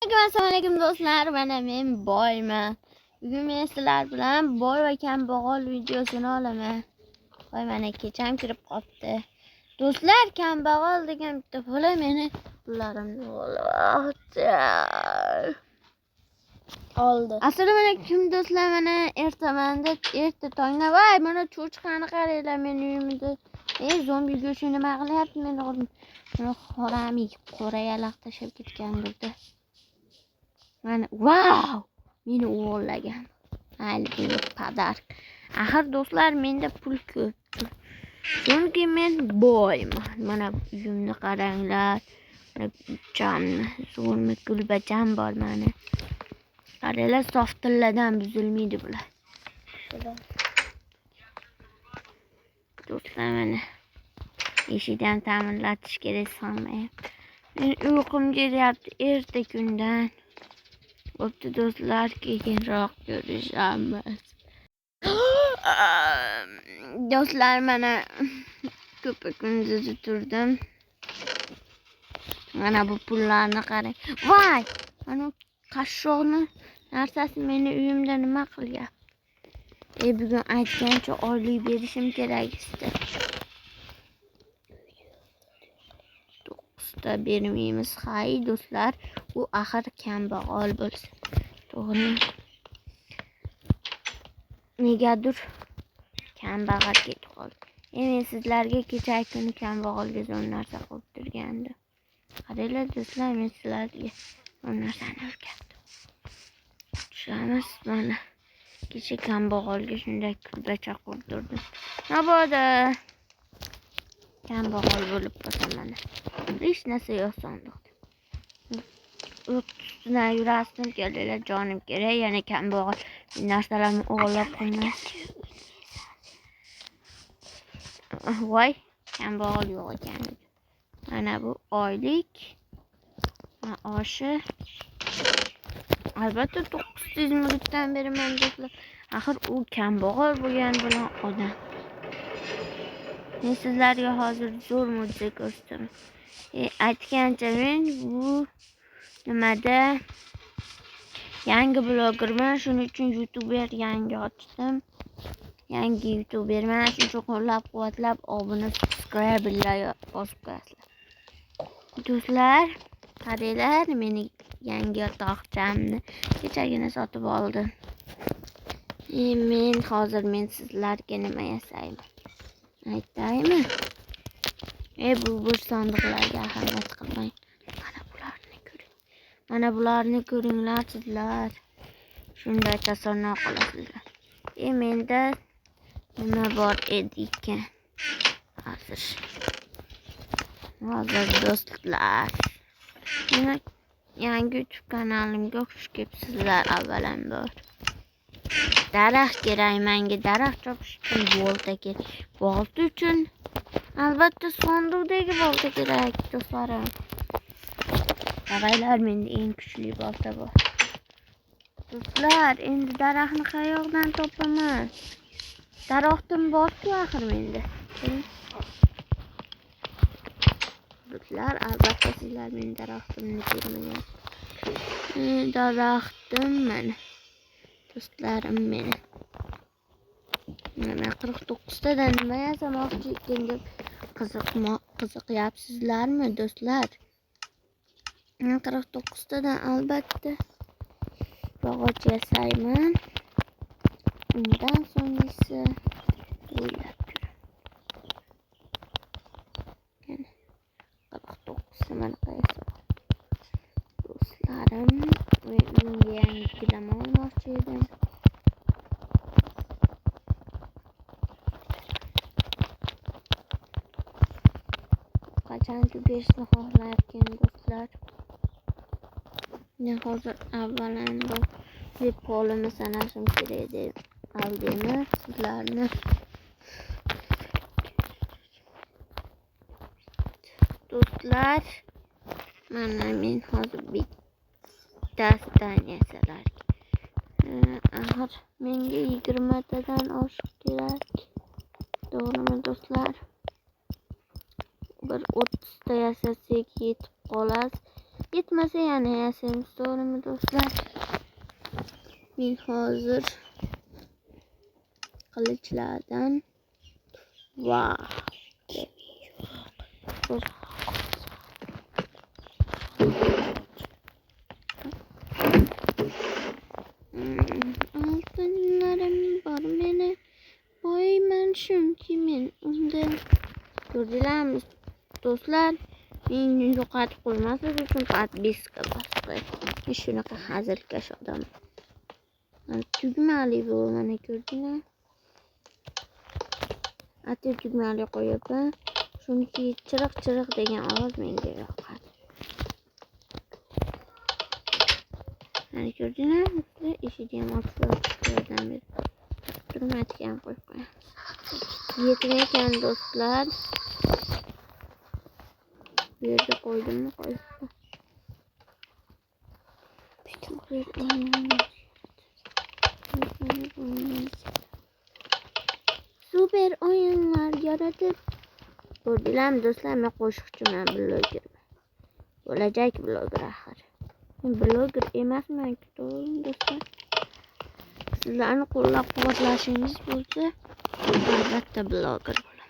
Assalomu alaykum do'stlar, mana men boyman. Bugun men sizlar bilan boy va kambag'al videosini olaman. Voy, mana kecham kirib qopti. Do'stlar, kambag'al degan bitta bola meni pullarimni oldi. Oldi. Assalomu alaykum do'stlar, mana ertamanda erta tongda voy, mana cho'chqani qaranglar meni uyimda. Ey, zombi go'shti nima qilyapti meni o'g'lim? Buni horami qora yalaq tashlab ketgandirda. Mana vau! Meni o'g'irlagan. Mayli, bunga padark. Axir do'stlar, menda pul ko'p. Chunki men boyman. Mana uyimni qaranglar. Mana uychamni, zo'rmi kulbacham bor mani. Qaranglar, sof tilladan buzilmaydi bular. Do'stlar, mana eshikni ham ta'mirlatish kerak sanmayapti. Men uyqum kelyapti erta kundan. Bo'pti do'stlar, keyinroq ko'rishamiz. Do'stlar, mana ko'pa kunduzi turdim. Mana bu pullarni qarang. Voy! Mana qashshoqni narsasi meni uyimda nima qilyapti? Bugun aytgancha oylik berishim kerak edi. 9ta bermaymiz. Hay do'stlar, u axir kambag'al bo'lsin. To'g'rimi? Negadir kambag'al ketib qoldi. Men sizlarga kecha kuni kambag'alga zo'r narsa qo'yib turgandim. Qaranglar do'stlar, men sizlarga zo'r narsani o'rgatdim. Tushamiz mana. Kecha kambag'alga shunday kulbacha qurdirdim. Mabodo kambag'al bo'lib qolsa mana. Hech narsa yo'q sandiqda. O't ustidan yurasim keldilar, jonim kerak, yana kambag'al narsalarni o'g'irlab qo'ymas. Voy, kambag'al yo'q ekan. Mana bu oylik maoshi. Albatta 900 mingdan beraman do'stlar. Axir u kambag'al bo'lgan bilan odam. Men sizlarga hozir zo'r mo'jiza ko'rsataman. Aytgancha men bu nimada yangi blogerman, shuning uchun YouTuber yangi ochdim. Yangi YouTuberman, shuning uchun qo'llab-quvvatlab obuna, subscribe bosib qo'yasizlar. Do'stlar, qaranglar meni yangi yotoqchamni kechagina sotib oldim. Men hozir sizlarga nima yasayman? Aytaymi? Bu bo'sh sandiqlarga ahamiyat qilmang. Mana bularni ko'ring. Mana bularni ko'ringlar sizlar. Shunday tasanno qilasizlar. Menda nima bor edi ekan? Hozir. Hozir do'stlar. Meni yangi YouTube kanalimga xush kelibsizlar avvalambor. Daraxt kerak menga, daraxt chopish uchun bolta kerak. Bolta uchun albatta sandiqdagi bolta kerak do'stlarim. Qaranglar, menda eng kuchli bolta bor. Do'stlar, endi daraxtni qayoqdan topaman? Daraxtim bor-ku axir menda. Do'stlar, albatta sizlar meni daraxtimni ko'rmagan. Daraxtim mana. Do'stlarim meni. Mana 49 tadan nima yasamoqchi ekan deb qiziqyapsizlarmi do'stlar? 49 tadan albatta yog'och yasayman. Undan so'ng esa o'ylab ko'raman. Yana 49 mana qaysi do'stlarim, men uyimga yangi gilam olmoqchi edim. Qachon tugashni xohlayotgan do'stlar. Men hozir avvalambor deb qo'limni sanashim kerak deb aldaymi sizlarni. Do'stlar, mana men hozir bittasidan yasalar. Axir menga 20 tadan oshiq kerak. To'g'rimi do'stlar? Bir 30 ta yasasak yetib qolasiz. Yetmasa yana yasaymiz, to'g'rimi do'stlar? Men hozir qilichlardan vau. Altınlarım bor meni. Boyman chunki men unda. Ko'rdinglarmi do'stlar? Meni yo'qotib qo'ymaslik uchun podpiska bosib qo'y. Men shunaqa hazilkash odam. Mana tugmali bu, mana ko'rdinglar? Ati tugmali qo'yapman. Chunki chiriq-chiriq degan ovoz menga yoqadi. Mana ko'rdinglar? Eshikni ham ochib yordam berib. Turmatik ham qo'yib qo'yamiz. Yetmaykan do'stlar. Bu yerga qo'ydimmi? Qo'yibman. Super o'yinlar yaratib. Ko'rdinglarmi do'stlar? Men qo'shiqchiman, blogerman. Bo'lajak bloger axir. Men bloger emasman-ku, to'g'rimi do'stlar? Sizlarni qo'llab-quvvatlashingiz bo'lsa, albatta bloger bo'laman.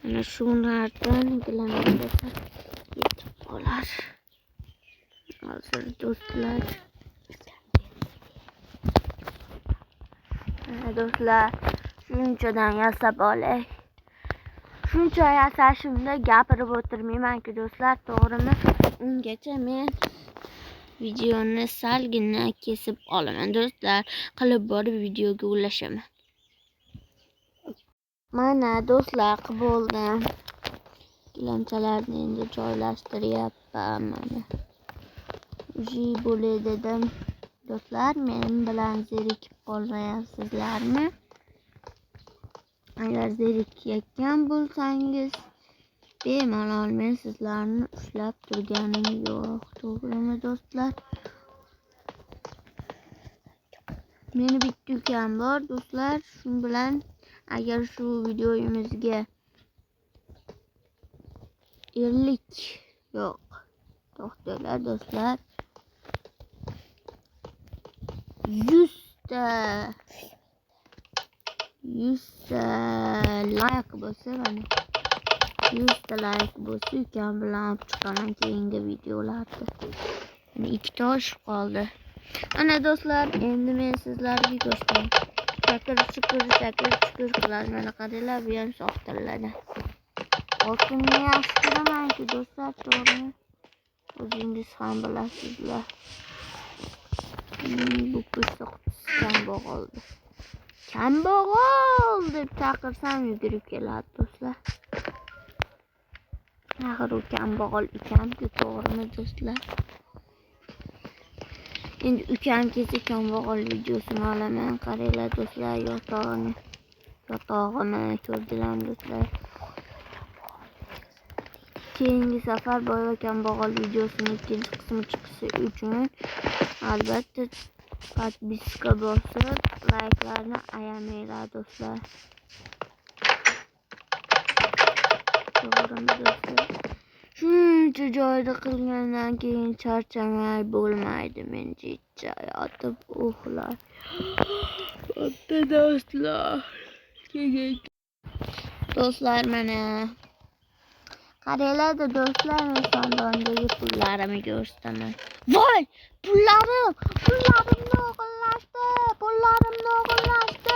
Mana shulardan gilamlar yetib qolar. Hozir do'stlar. Mana do'stlar, shunchadan yasab olay. Shuncha yasashimda gapirib o'tirmayman-ku do'stlar, to'g'rimi? Ungacha men videoni salgina kesib olaman do'stlar, qilib borib videoga ulashaman. Mana do'stlar, qilib bo'ldim. Gilamchalarni endi joylashtiryapman mana. Uji bo'lay dedim. Do'stlar, men bilan zerikib qolmayapsizlarmi? Agar zerikayotgan bo'lsangiz, bemalol men sizlarni ushlab turganim yo'q, to'g'rimi do'stlar? Meni bitta ukam bor do'stlar, shu bilan agar shu videoyimizga 50 yo'q, to'xtanglar do'stlar. 100 ta like bo'lsa, mana 100 ta like bo'lsa, ukam bilan olib chiqaman keyingi videolarda. Mana ikkita oshib qoldi. Ana do'stlar, endi men sizlarga ko'rsataman. Chakir chukur, chakir chukur qiladi. Mana qaranglar, bu ham soxtalardan. Oltinni yaxshi ko'raman-ku do'stlar, to'g'rimi? O'zingiz ham bilasizlar. Bu pochta qutisi kambag'aldi. Kambag'al deb chaqirsam yugurib keladi do'stlar. Axir u kambag'al ukam-ku, to'g'rimi do'stlar? Endi ukam kelsa kambag'al videosini olaman. Qaranglar do'stlar, yotog'ini ko'rdilarmi do'stlar? Keyingi safar boy va kambag'al videosining ikkinchi qismi chiqishi uchun albatta podpiska bosib, likelarni ayamanglar do'stlar. To'g'rimi do'stlar? Shuncha joyda qilgandan keyin charchamay bo'lmaydi. Men jicha yotib uxlay. Bo'pti do'stlar. Do'stlar, mana qaranglar do'stlar, men sondig'imdagi pullarimni ko'rsataman. Voy, pullarim, pullarimni o'g'irlashdi, pullarimni o'g'irlashdi.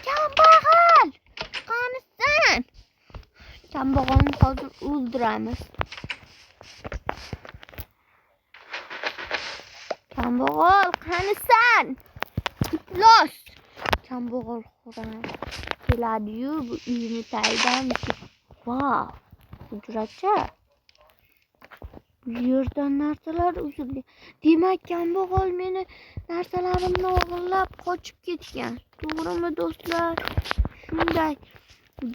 Kambag'al, qanisan? Kambag'alni hozir o'ldiramiz. Kambag'al, qanisan? Iflos. Kambag'al xo'ran keladi-yu, bu uyni tagidan. Vau, hujracha. Bu yerdan narsalar uzilgan. Demak, kambag'al meni narsalarimni o'g'irlab qochib ketgan. To'g'rimi do'stlar? Shunday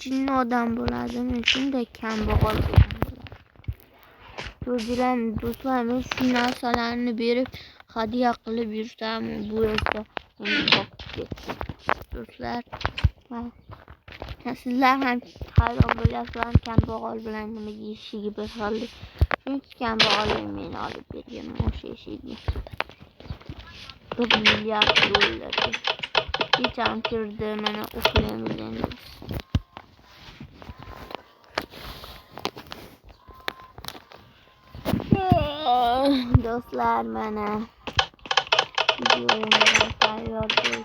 jinni odam bo'ladimi? Shunday kambag'al odam bo'ladi. Ko'rdinglarmi do'stlar, men shu narsalarni berib hadya qilib yursam, bu esa meni topib ketdi. Do'stlar, sizlar ham Hayron bo'lyapsizlarmi, kambag'al bilan nimaga eshigi bir xil? Chunki kambag'allik meni olib bergan o'sha eshikni. 1 milliard dollarga. Kecham kirdi, mana uxlaymiz endi biz. Do'stlar, mana videoyimizdan tayyor bo'ldi.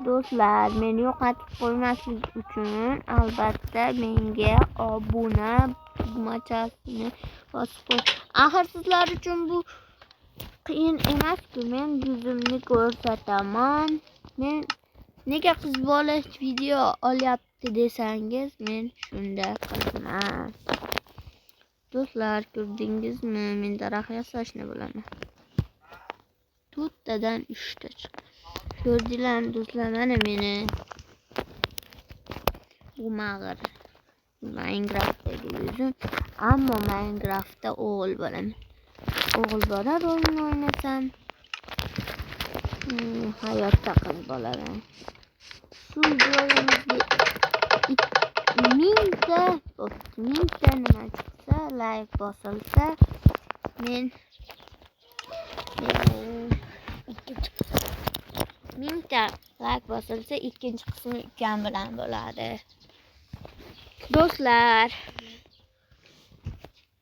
Do'stlar, meni yo'qotib qo'ymaslik uchun albatta menga obuna tugmachasini bosib qo'y. Axir sizlar uchun bu qiyin emas-ku. Men yuzimni ko'rsataman. Men nega qiz bola video olyapti desangiz, men shunday qilaman. Do'stlar, ko'rdingizmi? Men daraxt yasashni bilaman. 4 tadan 3 ta chiqdi. Ko'rdinglarmi do'stlar, mana meni bu mag'ir Minecraftdagi yuzim. Ammo Minecraftda o'g'il bolaman. O'g'il bola rolini o'ynasam, hayotda qiz bolaman. Shu videomizga 1000 ta nima chiqsa, like bosilsa, men ikkinchi 1000 ta like bosilsa, ikkinchi qismi ukam bilan bo'ladi. Do'stlar,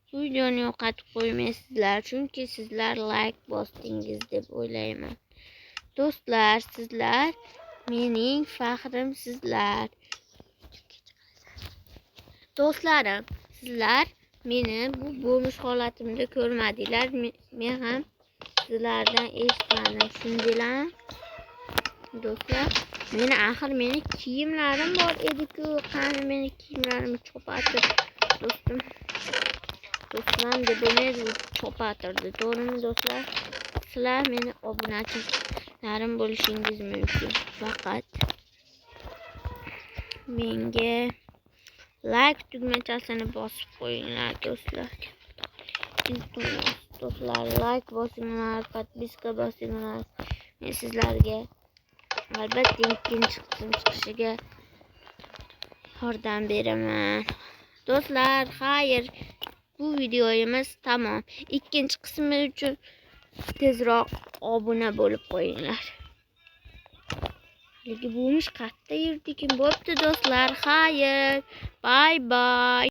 bu videoni yo'qotib qo'ymaysizlar, chunki sizlar like bosdingiz deb o'ylayman. Do'stlar, sizlar mening faxrimsizlar. Do'stlarim, sizlar meni bu bo'lmish holatimda ko'rmadinglar. Men ham sizlardan eshitmadim. Tushundinglarmi? Do'stlar, meni axir meni kiyimlarim bor edi-ku. Qani meni kiyimlarimni cho'patib do'stim. Do'stim deb bo'lmaydi, u cho'patirdi. To'g'rimi do'stlar? Sizlar meni obunachilarim bo'lishingiz mumkin. Faqat menga like tugmachasini bosib qo'yinglar do'stlar. Iltimos, do'stlar, like bosinglar, подписка bosinglar. Men sizlarga albatta ikkinchi qism chiqishiga yordam beraman. Do'stlar, xayr. Bu videomiz tamom. Ikkinchi qismi uchun tezroq obuna bo'lib qo'yinglar. Haligi bo'lmish qayerda yurdi ekan? Bo'pti do'stlar, xayr. Bye bye.